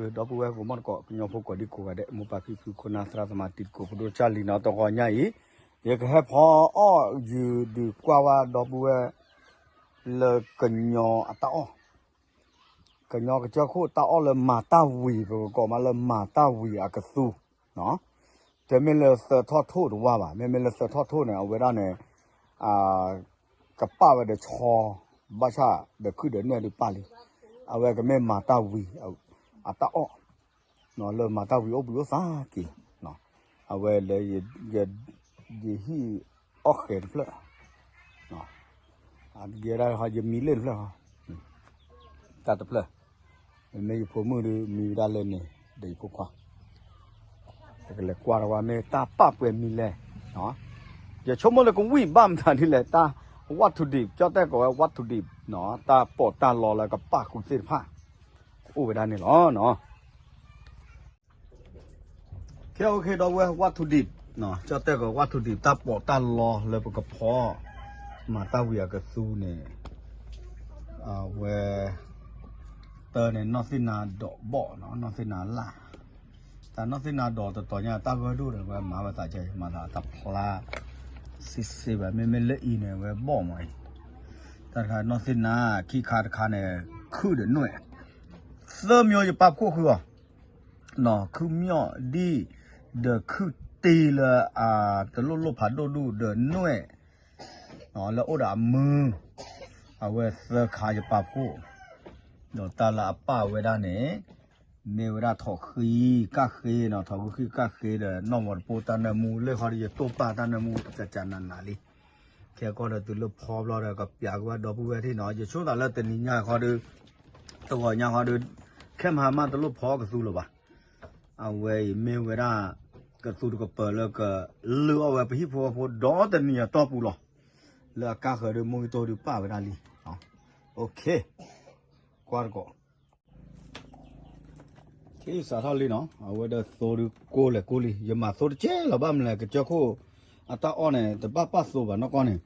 ဒီပုၢ်ဝဲၢ် ဂီၤမီၢ်တကိး ကညီဖိကိးဒံကိးဂၤဒဲး မိၢ်ပၢ်ဖံဖု ခိၣ်နၢ်သရၣ်သမါ တံၤသကိး ဖိဒိၣ်ကၢ်လံၤနီၤ တဂီၤညါအံၤ ယကဟဲဖီအီၣ်ယုာ်ဒုးကွၢ်ဝဲ ဒီပုၢ်ဝဲၢ် လၢကညီအတၢ်အီၣ် ကညီကစၢၢ်ခိၣ်တၢ်အီၣ်လၢမၤတၢ်ဝံၤ ပကကိးမးလၢမၤတၢ်ဝံၤအကသူ တမ့ၢ်လၢသၢထီၣ်ထိၣ်တဝါဘၣ်, မ့မ့ၢ်လၢသၢထီၣ်ထိၣ်န့ၣ် အဝဲဒၣ်န့ၣ် ကပာ်ဝဲဒီးဆီ ဘၣ်ဆၣ်ဒီးခုၣ်ဒီးနွဲၣ်ဒုးပာ်လံ, အဝဲကမ့ၢ်မၤတၢ်ဝံၤ အတၢ်အီၣ် လၢမၤတၢ်ဝံၤအိၣ်ဘှံးအိၣ်သါက့ၤ, အဝဲလၢ ယဟံၣ်အီၣ်ဃဲၤတဖျၢၣ်, ယဲဒၣ်ယမံလၢၢ်တဖျၢၣ်, တၢ်တဖျၢၣ်, မ့မ့ၢ်ယဖိမုၣ်ဒုးမံဝဲဒၣ်လၢန့ၣ် ဒီးယဖိခွါ ယကလဲၤကွၢ်တဝဲမ့ၢ်တၢ်ပာ်ပှဲၤမံလဲၣ်, ယဆိကမိၣ်လၢကဝံၣ်ဘၣ်မတၤဒ်လဲၣ် တၢ် ဝတ်္ထုဒိပ် ကၠီၣ်တဲၣ်ကိးဝဲ ဝတ်္ထုဒိပ် တၢ်ပီးတၢ်လီလၢကပာ်ဃုာ်သ့ၣ်တဖၣ် အိၣ်ဝဲဒၣ်န့ၣ်လီၤ. ခဲအံၤဒီပုၢ်ဝဲၢ် ဝတ်္ထုဒိပ် ကၠီၣ်တဲၣ်ကိး ဝတ်္ထုဒိပ် တၢ်ပီးတၢ်လီလၢပကဖီ မၤတၢ်ဝံၤအကသူန့ၣ် အဝဲ တၢ်န့ၣ် နီၢ်သ့ၣ်နါဒိးဘီၣ်နီၤ နီၢ်သ့ၣ်နါလၢ်, တၢ်နီၢ်သ့ၣ်နါဒိးတတီၤညါ တၢ်ဂၢၢ်ဒိၣ်ဒီး ဝဲမၤဝဲသးကဲ မၤသးတၢ်ဖျါ စ့စ့ဘၣ် မ့မ့ၢ်လၢအံၤန့ၣ် ဝဲဘီၣ်မးအံၤ, တၢ်တခါနီၢ်သ့ၣ်နါ ခံခါတခါန့ၣ် ခုၣ်ဒီးနွဲၣ်, သၢမံၤယပာ်ဖှိၣ်ဃုာ်အီၤ, ခုၣ်မံၣ်ဒံၣ် ဒီးခုၣ်တ့လၢ တလိၣ်လိၣ်ဖးဒိၣ်ဒူၣ်ဒီးနွဲၣ် လၢအိၣ်ဒီးအမုၢ်, အဝဲသၢခါယပာ်ဖှိၣ်, ဒီးတၢ်လၢအပာ်ဝဲဒၣ်န့ၣ် မ့ၢ်ဝဲဒၣ်ထိးဃံကၣ်ဃ့နီၤ ထိးဃံကၣ်ဃ့ဒီး နီၢ်မီၤတပိၢ်တၢ်နၢမူ လၢဃီဒီးယတိၢ်ပာ်တၢ်နၢမူ ကကနးနးလံ, ခဲကီၢ်ဒီးတုၤလၢဖီဘျီဒီး ကပျးက့ၤဝဲဒီပုၢ်ဝဲၢ်ထံၣ်နီၤ ယဆိသးလၢတနံၤညါဃီဒီး တဂီၤညါဃီဒီး ခဲမဟါမၢ်တလိၣ်ဖီကသူလၢၤဘၣ်, အဝဲအံၤမ့ၢ်ဝဲဒၣ် ကသူတကပၤလၢကလုၢ်အီၣ်ဝဲပဟံၣ်ဖိဃီဖိဒီတနံၤအတီၢ်ပူၤလီၤ, လၢအကါဃၢၤဒီး မိၢ်ဂံၢ်တိၢ်ဒုးပာ်ဝဲဒၣ်လံ, ကွၢ်တကိး ခ့စးထီၣ်လံနီၤ အဝဲဒီးသိဒုးကိၢ်လဲၤကိၢ်လံ ယမၤသိတကဲလီၤ ဘၣ်မနုၤလဲၣ် ကစၢၢ်ခိၣ်အတၢ်အီၣ်န့ၣ် တဘၣ်ပာ်သိဘၣ်နီၢ်ကီၢ်န့ၣ်,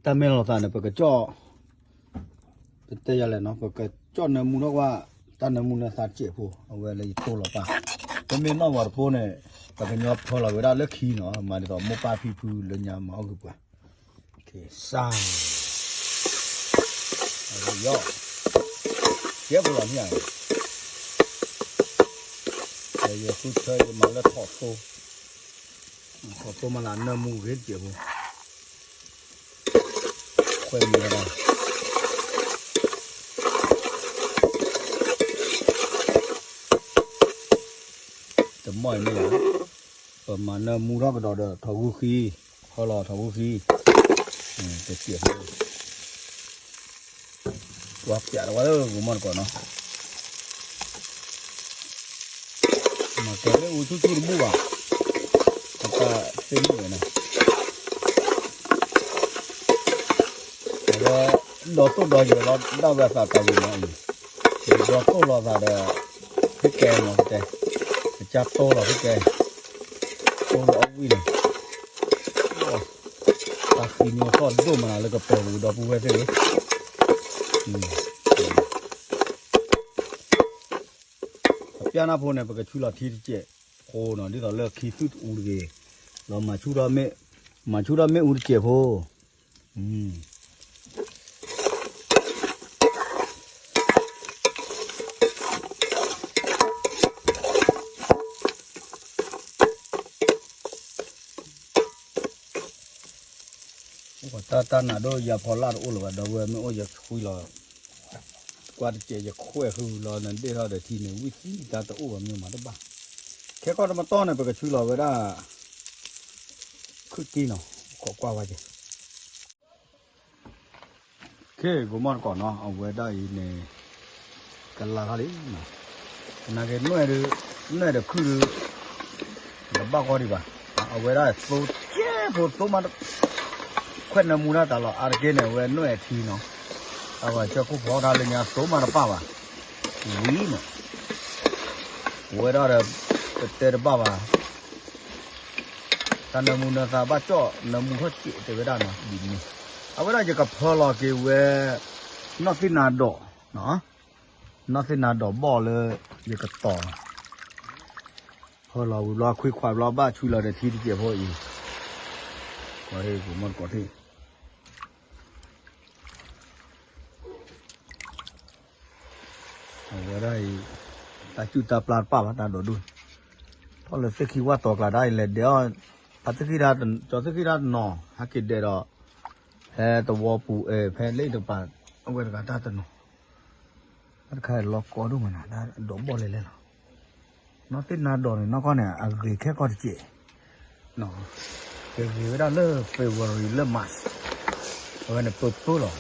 တၢ်မ့ၢ်လီၤသးန့ၣ် ပကကၠီၣ် ပတဲယၤလဲၣ်နီၤ ပကကၠီၣ်နၢမူထီၣ်ကွၢ် တၢ်နၢမူနၢသးတစဲးဖိ အဝဲလၢယတိၢ်လီၤပာ်, ပမ့ၢ်နီၢ်ဝၤတဖိန့ၣ် ပကညီဖၢလီၤဝဲဒၣ်လၢခံနီၤ မၤဒ်သိးမိၢ်ပၢ်ဖံဖုလၢညါမၤအီၣ်ဂ့ၤပှၤ စၢ် ယီၢ် ကဲပလီၤမ့ၢ်ဧါ, ယဃုထၢယမၤလၢထိးသိ, ထိးသိမၤလၢနၢမူဂ့ၤတစဲးဖိ, ခွဲးမံၤဝဲဒၣ် တမီၢ်အံၤမ့ၢ်ဧါ, ပမၤနၢမူထီၣ်ကဒီးဒီး ထိးဂုၢ်ဃံ, ဟီလီၤထိးဂုၢ်ဃံ, တစဲးဖိ ကွၢ်ပျးတဝဲလၢဂီၤမီၢ်တကိးနီၤ, မၤကဲလၢအူဆူၣ်ဆူၣ်တဘူၣ်ဘၣ်, အတၢ်သ့ၣ်မုၣ်ဝဲနီၤ, အဝဲ ဒီတိၢ်ဒီယဲၤလီၤဒၣ်ဝဲအသးကၤဝံၤနီၤအံၤ, ဒီတိၢ်လီၤသးဒီး ဖံကဲနီၤကတဲ, ကစၢ်တိၢ်လီၤဖံကဲ, တိၢ်လီၤအီၣ်ဝံၣ်န့ၣ်, တၢ်သံညိထီၣ်ဒိၣ်မးလၢကပၢၤပူၤဒီပုၢ်ဝဲၢ်သ့ၣ်ဧၢ, အပျၢ်နၢ်ဖိန့ၣ် ပကဆူလီၤထံတစဲးဖိနီၤ ဒ်သိးလၢခံသုၣ်တအူတဂ့ၤ, ဒီးမၤဆူၣ်ထီၣ်မ့ၣ်, မၤဆူၣ်ထီၣ်မ့ၣ်အူတစဲးဖိ တၢ်တၢ်နးဒိၣ်ယၤဖီလာ်တအိၣ်လၢၤဘၣ် ဒီပုၢ်ဝဲၢ်မ့ၢ်အိၣ်ယဆွံလီၤ, ကွၢ်တစဲးယခွဲးဃုာ်လီၤ နဒ့ၣ်ထီၣ်ဒီးထံန့ၣ် ဝံၣ်သံတၢ်တအိၣ်ဘၣ်မ့ၢ်မၤတဘၣ်, ခဲကီၢ်တမတီၢ်န့ၣ် ပကဆူလီၤဝဲဒၣ် ခုၣ်က့နီၤ ခိးကွၢ်ဝဲက့ၤ ခ့ ဂီၤမီၢ်တကိးနီၤ အဝဲဒၣ်အံၤန့ၣ် ကလါထီၣ်လံ, သနာ်က့ နွဲၣ်ဒီးခုၣ်ဒီး တဘၣ်ဂီၢ်ဒံးဘၣ်, အဝဲဒၣ်သိကဲဖိသိမး, ခွဲးနၢမူဒၣ်တၢ်လီၤ အါတက့ၢ်န့ၣ် အဝဲနွဲၣ်အထံနီၤ, အဝဲကၠီခိၣ်ဖီတၢ်လၢညါသိမးတပၣ်ဘၣ်, ဝံၤန့ၣ် ပဝဲဒၣ်ဒီး ပတဲတဘၣ်ဘၣ် တၢ်နၢမူနၢသးဘၣ်ကၠီၣ်နၢမူထီၣ်စဲးတဲဝဲဒၣ်နီၤ ဒ်န့ၣ်, အဝဲဒၣ်ယကဖၢလီၤက့ၤဝဲ နီၢ်သ့ၣ်နါဒိးနီၤ, နီၢ်သ့ၣ်နၤဒိးဘီၣ်လၢ ယကတီၤ ဖၢလီၤဝံၤဘျီ ခွံခွါဘျီ ဘၣ်ဆွံလီၤဒီးထံတစဲးဖိအံၤ, ကီၢ်ဟ့ၣ်ပူၤမီၢ်တကိးထံၣ်, အဝဲဒၣ်အံၤ တၢ်စူၣ်တၢ်ပျၢ်တပၣ်ဘၣ် တၢ်ဒိးဒူၣ်, ထီၣ်လၢသ့ၣ်ခံဝၣ်တီၤကျါ တၢ်အံၤလဲၤဒဲးအီၣ်, အသ့ၣ်ခံ, ကၠီသ့ၣ်ခံတၢ်တနီၤ ဟဲက့ၤဒဲးဒီး ဖဲသဝီပူၤအဲ ဖဲလၢတပၤ အဝဲတဂၤတၢ်တနီၤ, တၢ်တခါလီၤကီဒိၣ်မးနၤ တၢ်ဒိးဘီၣ်လဲၤလဲၤလီၤ, နီၢ်သ့ၣ်နၤဒိးန့ၣ် နီၢ်ကီၢ်န့ၣ် အဂ့ၤခဲကီၢ်တစဲး, ကဂ့ၤဝဲဒၣ်လၢ February လၢ March အဝဲန့ၣ်ပၢပၢလီၤ,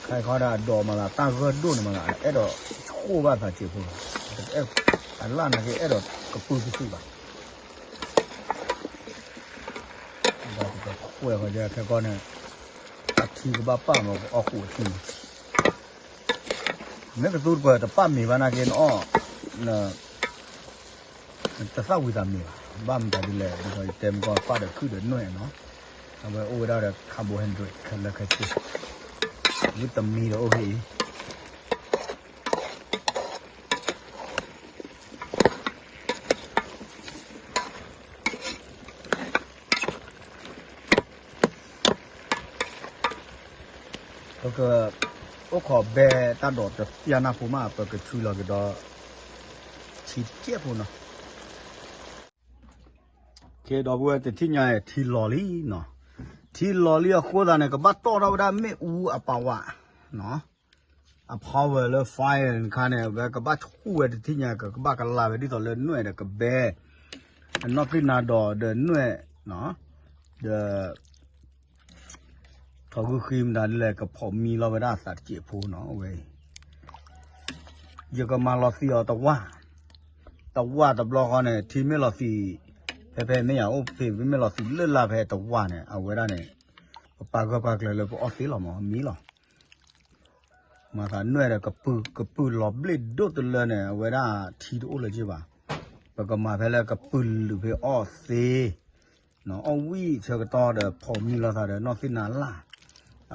ခဲခီဒၣ်အဒိးမးသး တၢ်ဂၢၢ်ဒိၣ်န့ၣ်မးသး အဲၣ်ဒိးဆိၣ်ဘၣ်သးစဲးဖိလီၤ, အလၣ်နာ်က့အဲၣ်ဒိးကပုၢ်ကပုၢ်ဘၣ် ဒီးပကကွဲးဃီခဲကီၢ်န့ၣ် အထံကဘၣ်ပာ်မး ပအီၣ်ဃူအထံန့ၣ်, မ့ၢ်ကသူတပှၢ်တပာ်မ့ၤဘၣ်နာ်က့နအီၣ်, တသၣ်ဝံၤသးမ့ၤဘၣ်, ဘၣ်မတၤဒ်လဲၣ် ဒ်သိးယတဲမ့ၢ်ကီၢ်ပာ်ဒီးခုၣ်ဒီးနွဲၣ်နီၤ, အဝဲအိၣ်ဝဲဒၣ်ဒီး carbohydrate ခဲလၢာ်ခဲဆ့, ဝံတမံၤဒီးအိၣ်ဖဲအံၤ ပက အိၣ်ခိးဘဲတၢ်ဒိးတပျၢ်နၢ်ဖိမး ပကဆူလီၤက့ၤဒီး ထံတစဲးဖိနီၤ, ကဲဒီပုၢ်ဝဲၢ်တထံၣ်ညါ ထံလီၤလံနီၤ, ထံလီၤလံအဃိသတးန့ၣ် ကဘၣ်တီၣ်ထီၣ်ဝဲဒၣ်မ့ၣ်အူအ power နီၤ အ power လၢ fire တခါန့ၣ် အဝဲကဘၣ်ဆူၣ်ဝဲတထံၣ်ညါ ကကဘၣ်ကလၤဝဲဒ်သိးလၢနွဲၣ်ဒီးကဘဲ, အနီၢ်သ့ၣ်နၤဒိးဒီးနွဲၣ်, ဒီး ထီၣ်ဂုၢ်ဃံမတၤဒ်လဲၣ် ကဖီၣ်မံလီၤဝဲဒၣ်အသးတစဲးဖိနီၤ အဝဲအံၤ, ယကမၤလီၤသံအီၤတဝၢ်, တဝၢ်တဘျီဃီန့ၣ် ထံမ့ၢ်လီၤသံ, ဖဲဖဲမ့ၢ်ယၤအိၣ်ဖဲမ့ၢ်လီၤသံလၢလၢ်ဖဲတဝၢ်န့ၣ် အဝဲဒၣ်န့ၣ် ပပာ်ဂၢၢ်ပာ်ကျၢၤလၢပအီၣ်သ့လီၤမး မံလီၤ မၤသးနွဲၣ်ဒီးကပုၢ်ကပုၢ်လီၤဘျ့ၣ်ဒိၣ်တလၢန့ၣ် အဝဲဒၣ်ထံတအိၣ်လၢၤက့ဘၣ်, ပကမၤဖဲလၢကပုၢ်လုာ်ဖဲအီၣ်သ့, အီၣ်ဝံၣ်ဆၢကတီၢ်ဒီးဖီၣ်မံလီၤသးဒီးနီၢ်သ့ၣ်နၤလၢ်,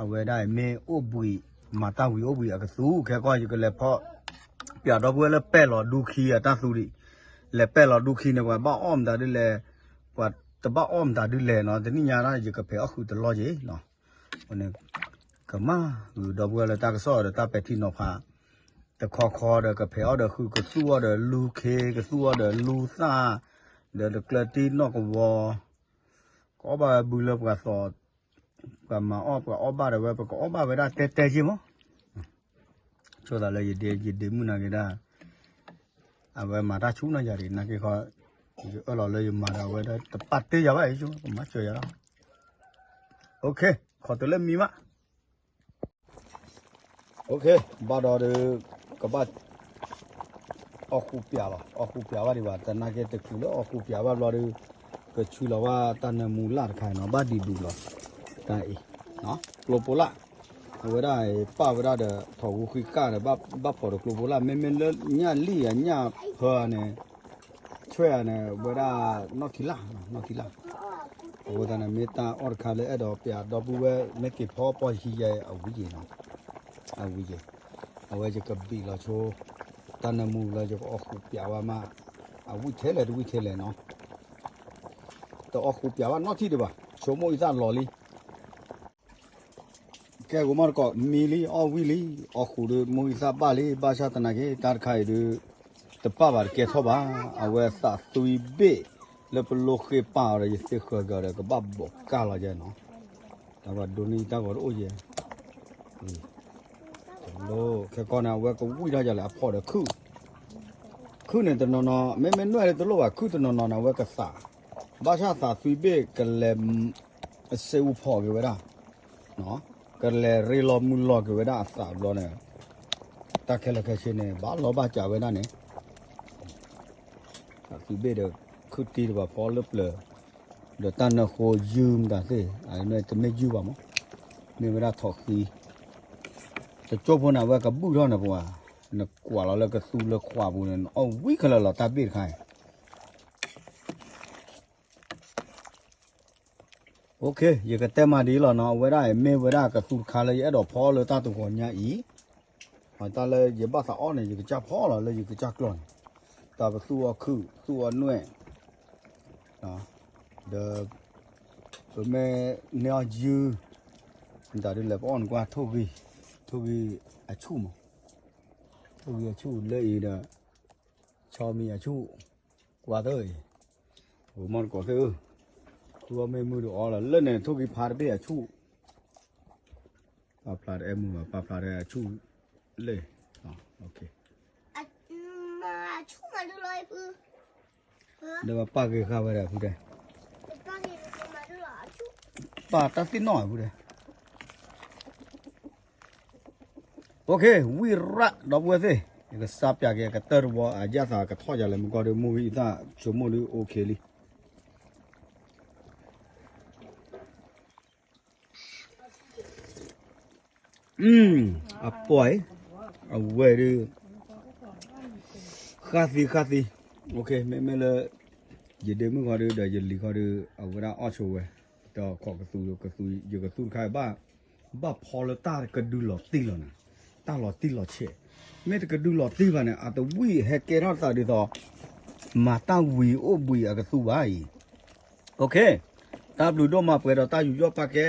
အဝဲဒၣ်အံၤမ့ၢ်အိၣ်ဘှံး, မၤတၢ်ဝံၤအိၣ်ဘှံးအကသူ ခဲကီၢ်ယကလဲၤဖီၣ်, ပျးဒီပုၢ်ဝဲၢ်လၢပဲၢ်လီၤဒူခံအတၢ်သူဒံး, လဲၤပဲၢ်လီၤဒူခံန့ၣ် ပှၤဘၣ်အီၣ်မတၤဒ်လဲၣ်, ပှၤတဘၣ်အီၣ်မတၤဒ်လဲၣ်နီၤ တနံၣ်ညါဒၣ် ယကဖဲးအီၣ်ဃုာ်တလီၢ်က့နီၤ, ကမၤဂုာ်ဒီပုၢ်ဝဲၢ်လၢတၢ်ကစီၣ်ဒီးတၢ်ပဲာ်ထံနီၤဖး, တခီခီဒီးကဖဲးအီၣ်ဒီးဃုာ်ကသူအီၣ်ဒီးလူခံ ကသူအီၣ်ဒီးလူသၣ်, ဒီးတကျၢၤတံၢ်နီၣ်ကဝီၤ, ကအီၣ်ဘၣ်ဝဲဘုလၢပှၤသီၣ်, ပှၤမၤအီၣ်ပှၤအီၣ်ဘၣ်ဒီးဝဲ ပကအီၣ်ဘၣ်ဝဲဒၣ်တဲတဲက့မး ဆိသးလၢယဒ့မုၣ်နာ်က့ဒၣ်, အဝဲမၤတၢ်ဆူၣ်နီၢ်ယၤဒံး နာ်က့ခီ, ယအၢၣ်လီၤလၢယမၤဒီးအဝဲဒၣ်တပာ်တ့ၢ်ယၤဘၣ်အံၤ ကမၤစၢၤယၤလီၤ, ခိးတုၤလၢမံၤမး, ဘၣ်ဒီးဒုး, ကဘၣ် အီၣ်ဃူပျးလီၤ အီၣ်ဃူပျးဘၣ်ဒံးဘၣ် တနာ်က့တချုးလၢအီၣ်ဃူပျးဘၣ်ဘျီဒီး, ကဆူလီၤဘၣ်တၢ်နၢမူလၢ်တခါနီၤ ဘၣ်ဒံးဒူးလီၤ, တၢ်အံၤ, ကျိပိလၢ်, အဝဲဒၣ်ပာ်ဝဲဒၣ်ဒီး ထီၣ်ဂူဃံကၢ်ဒီး ဘၣ်ဖီၣ်ဒီးကျိပိလၢ် မ့မ့ၢ်လၢညၣ်လံၣ်အညၣ်ဖၢန့ၣ်, ဆွဲၣ်န့ၣ် ဝဲဒၣ်နီၢ်ခံလၢ်, နီၢ်ခံလၢ်, အဃိသတးန့ၣ် မ့ၢ်တၢ်အီၣ်တခါလၢအဲၣ်ဒိးပျးဒီပုၢ်ဝဲၢ် မ့ၢ်က့ၤဖီပီၢ်ဟံးယဲအဝံၤက့ၤနီၤ, အဝံၤက့ၤ, အဝဲယကဘံၣ်လီၤဆိ, တၢ်နၢမူလၢယကအီၣ်ဃူပျးဝဲမး, အဝံၤထဲလဲၣ်တဝံၤထဲလဲၣ်နီၤ, တအီၣ်ဃူပျးဘၣ်နီၢ်ထံၣ်ဒံးဘၣ် ဆိမိၣ်အံသၣ်လီၤလံ ကဲကမီၢ်တကိးမံလံ အီၣ်ဝံၣ်လံ, အီၣ်ဃူဒီး မိၢ်ဂံၢ်သၣ်ဘၣ်လံ ဘၣ်ဆၣ်သနာ်က့ တၢ်တခါအံၤဒုး, တပာ်ဘၣ်တကဲထီၣ်ဘၣ်, အဝဲသးသွံဘ့ၣ်, လၢပလိဃ့ပာ်အီၤဒီး ယသ့ဃၢၤကဒီး ကဘၣ်ဘီးကၢ်လီၤယဲနီၤ, တၢ်ပှၤဒိးန့ၢ်တၢ်ဂီၤတအိၣ်ယဲ, တလိၣ် ခဲကီၢ်န့ၣ် အဝဲကဝံၣ်ထီၣ်ယၤလဲၣ် အဖီၣ်ဒီးခုၣ်, ခုၣ်န့ၣ်တနီၤနီၤ မ့မ့ၢ်နွဲၣ်တလိၣ်ဘၣ် ခုၣ်တနီၤနီၤန့ၣ် အဝဲကသး, ဘၣ်ဆၣ်သးသွံဘ့ၣ်ကလဲၤ အစ့အူဖီၣ်က့ၤဝဲဒၣ်, ကလဲၤရ့လီၤမုၢ်လီၤက့ၤဝဲဒၣ်အသးဘျီန့ၣ်, တၢ်ခဲလၢာ်ခဲဆ့န့ၣ် ဘၣ်လီၤဘၣ်ကးဝဲဒၣ်န့ၣ်, သးသွံဘ့ၣ်ဒီး ခုၣ်တံၢ်တဘၣ်ဖီလၢပျၢၤ, ဒီးတၢ်နၢဃိယုၢ်မတၤသ့ၣ်, တမ့ၢ်ယုၢ်ဘၣ်မး, မ့ၢ်ဝဲဒၣ်ထီၣ်ဃံ, တကၠိဖိန့ၣ် အဝဲကဘူၣ်ထီၣ်န့ၣ်ပှၤ, နကွၢ်လီၤလၢကသူလၢခွးပူၤန့ၣ် နအီၣ်ဝံခဲလၢာ်လီၤတၢ်ဘ့ၣ်တခါအံၤ ယကတဲမးဒ်အံၤလီၤနီၤ အဝဲဒၣ်အံၤမ့ၢ်ဝဲဒၣ်ကသူတခါလၢယအဲၣ်ဒိးဖီလၢတၢ်တဂီၤညါအံၤ, တၢ်လၢယဘၣ်သးအီၣ်န့ၣ် ယကစၢ်ဖီလီၤလၢယကစၢ်ကျီၢ်န့ၣ်, တၢ်ပသူၣ်အီၣ်ခုၣ် သူၣ်အီၣ်နွဲၣ်, ဒီး ပမ့ၢ်န့ၢ်အီၣ်ယုၢ်, မတၤဒုလဲၣ် ပအီၣ်နကွၢ်ထိၣ်ဂံၢ်, ထိၣ်ဂံၢ်အဆူၣ်မး, ထိၣ်ဂံၢ်အဆူၣ်လၢအံၤဒီး ဆီမံၤအဆူၣ်, ကွၢ်သၢအံၤ, ပမီၢ်တကိးသ့ၣ်ဧၢ, သူအီၣ်မ့ၢ်မုၢ်ဒီးအီလီၤ လၢန့ၣ်ထိၣ်ဂံၢ်ဖးတဘ့ၣ်အဆူၣ်, ပာ်ဖျါတအဲၣ်မုၢ်ဘၣ် ပာ်ဖျါတအဲၣ်အဆူၣ်လဲၣ်, လၢပပာ်က့ၤဃာ်ဝဲဒၣ်ဖုတဲ, ပာ်တၢ်သ့ၣ်နီၣ်ဖုတဲ OK ဝံၣ်ရၣ်ဒီပုၢ်ဝဲၢ်သ့ၣ်, ယကစးပၠးက့ၤအကတၢၢ်တဝီ အယၣ်သးကထီၣ်ယၤလဲၣ် မုၢ်ကီၢ်ဒီး မုၢ်ဂံၢ်အသၣ်ဆိကမိၣ်ဒုး OK လံ. အပှၤအံၤ, အဝဲဒုး ဃၣ်သံဃၣ်သံ, OK မ့မ့ၢ်လၢ ယဒ့မုၣ်ခီဒုး ဒီးယလံၤခီဒုး အဝဲဒၣ်အီၣ်ဆိဝဲ, ဒီးခိးကသူ ကသူ ယကသူတခါ ဘၣ်ဖီလၢတၢ်ကဒုလီၤတံၢ်လီၤနၤ, တၢ်လီၤတံၢ်လီၤဆဲး, မ့ၢ်တကဒုလီၤတံၢ်ဘၣ်န့ၣ် အတဝံၣ်ဟဲကဲထီၣ်သးဒ်သိး မၤတၢ်ဝံၤအိၣ်ဘှံးအကသူဘၣ်အံၤ, OK တၢ်ဘျုးဒိၣ်မးပှဲၤဒီးတၢ်ယူးယီၣ်ပာ်ကဲ